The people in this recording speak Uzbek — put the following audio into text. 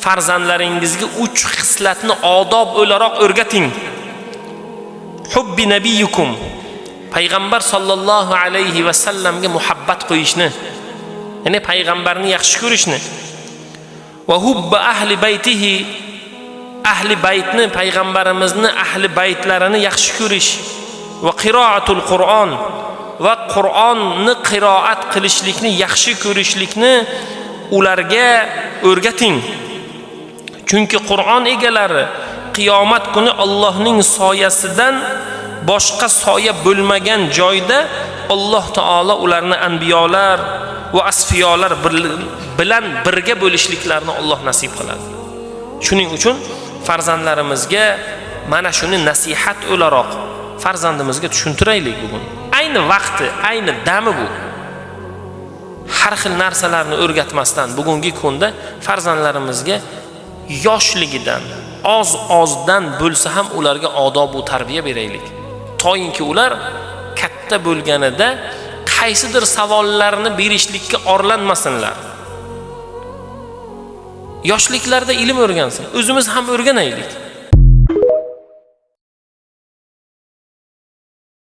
Farzandlaringizga 3 xislatni odob o'laroq o'rgating. Hubbi nabiyukum, payg'ambar sollallohu alayhi va sallamga muhabbat qo'yishni, ya'ni payg'ambarni yaxshi ko'rishni, va hubba ahli baytihi, ahli baytni, payg'ambarimizni ahli baytlarini yaxshi ko'rish, va qiroatul Qur'on, va Qur'onni qiroat qilishlikni yaxshi ko'rishlikni ularga o'rgating. Chunki Qur'on egalari qiyomat kuni Allohning soyasidan boshqa soya bo'lmagan joyda Alloh taolo ularni anbiyolar va asfiyolar bilan birga bo'lishliklarini Alloh nasib qiladi. Shuning uchun farzandlarimizga mana shuni nasihat o'laroq farzandimizga tushuntiraylik bugun. Ayni vaqti, ayni dami bu. Har xil narsalarni o'rgatmasdan bugungi kunda farzandlarimizga yoshligidan oz-ozdan bo'lsa ham ularga odob va tarbiya beraylik. Toyinki ular katta bo'lganida qaysidir savollarni berishlikka orlanmasinlar. Yoshliklarda ilm o'rgansin. O'zimiz ham o'rganaylik.